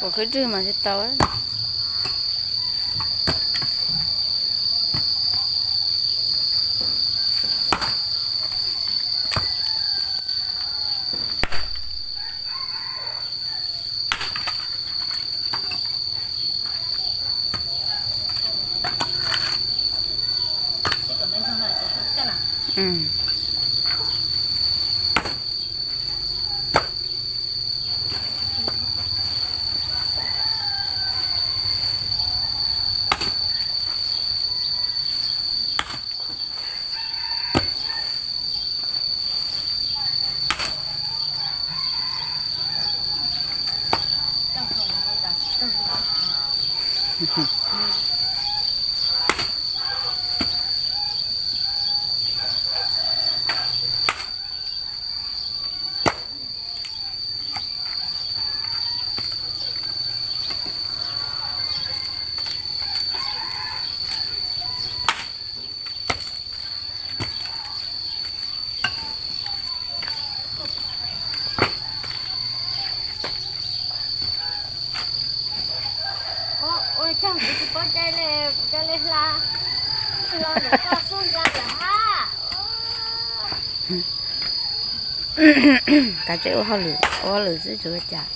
Pom khwb rwg mas tsis tau. Ua cas kuv tsis paub cai li, cai li hla, los ntawm koj xub ntsa lawm hab. Kav tsij ua hauj lwm, ua hauj lwm xwb tsis ua cas.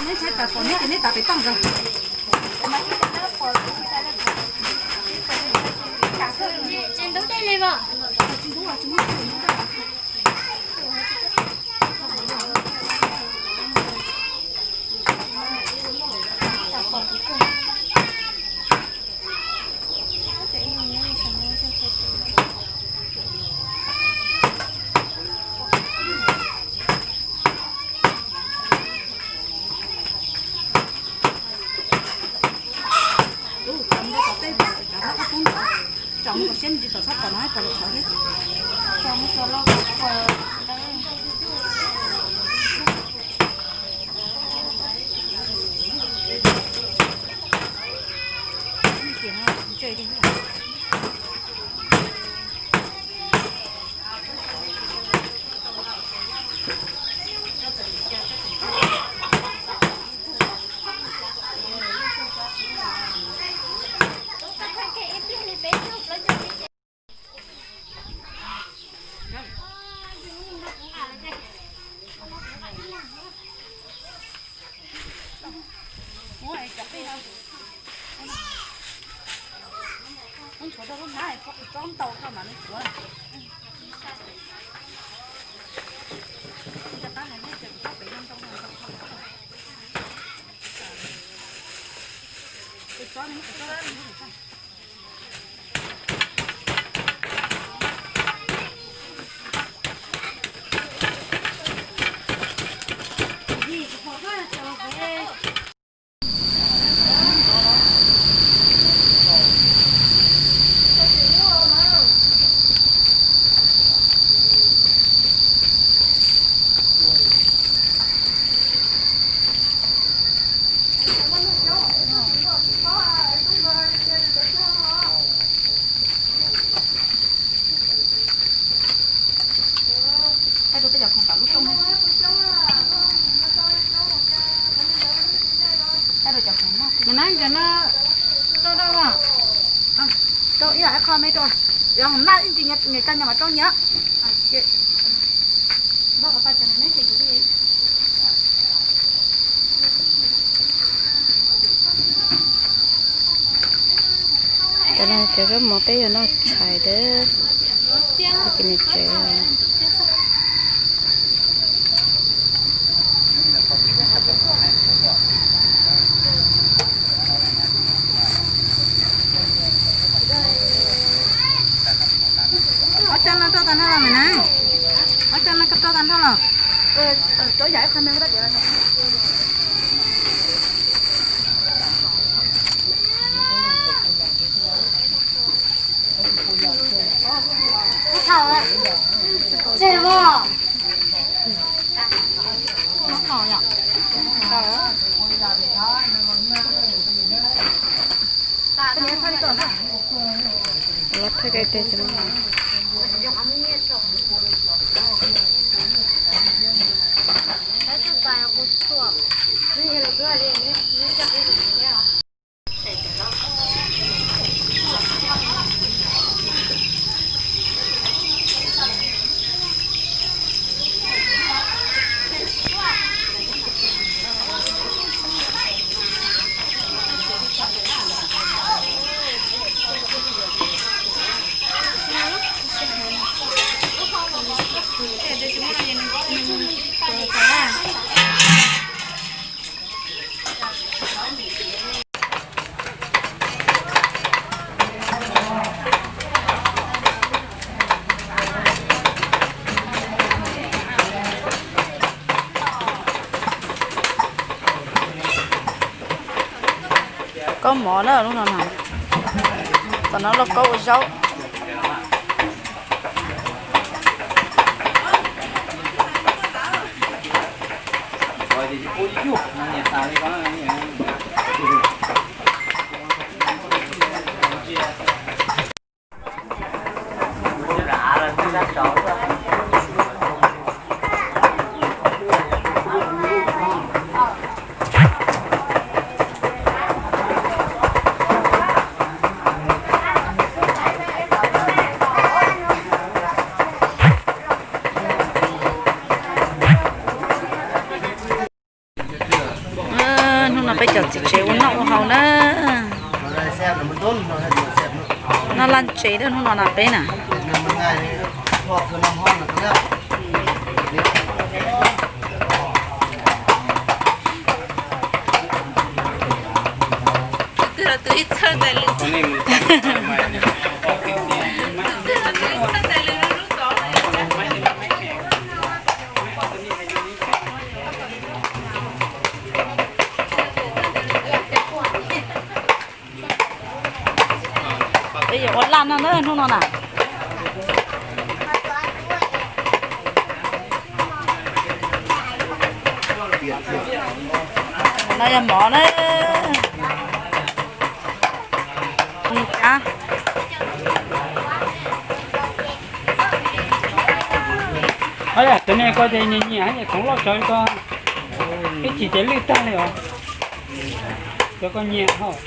Neb tshab tas pom neb ces neb tas pem toj nkawd. Tsis ntub dej li os. Muab cov qij no, muab nchuav rau lub hnab, tsob ntau koj mam li nchuav. Cov qab no neb ces kuv tsob pem no ntau ntau. Tus tsob no muab tus tsob no. Rau ib yam qho me rau, yog hom naj ib ntsis nyias cov nyias mam rau nyias. Cov no cov zaub mov peb yuav noj tshais dawb, ces nws tsev. Ob cov no rau tag nrho los na? Ob cov no rau tag nrho los? Kaub mov na, lub no na. Tom no lauj kaub ua zaub. Hnub no peb cov txiv tsev ua noj ua haus na. Noj laj ntsev hnub no na peb na. Peb yuav ua laj no na hnub no na. No yog mov na. Ab, cov niag ko ces nyias nyias, cov loj tsawv ko, ib chim ces lwj tag li os. Cov ko nyias hos.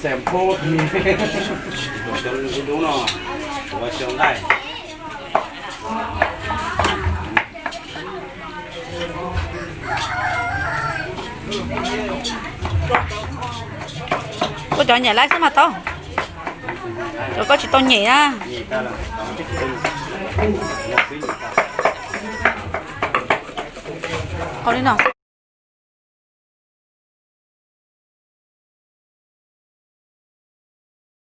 Xeem Phob, ua xyoo dub no, ua xyoo nqaij. Kuv cov nyem laib xwb mas tau, cov koj tsis tau nyem na. Qhov li no.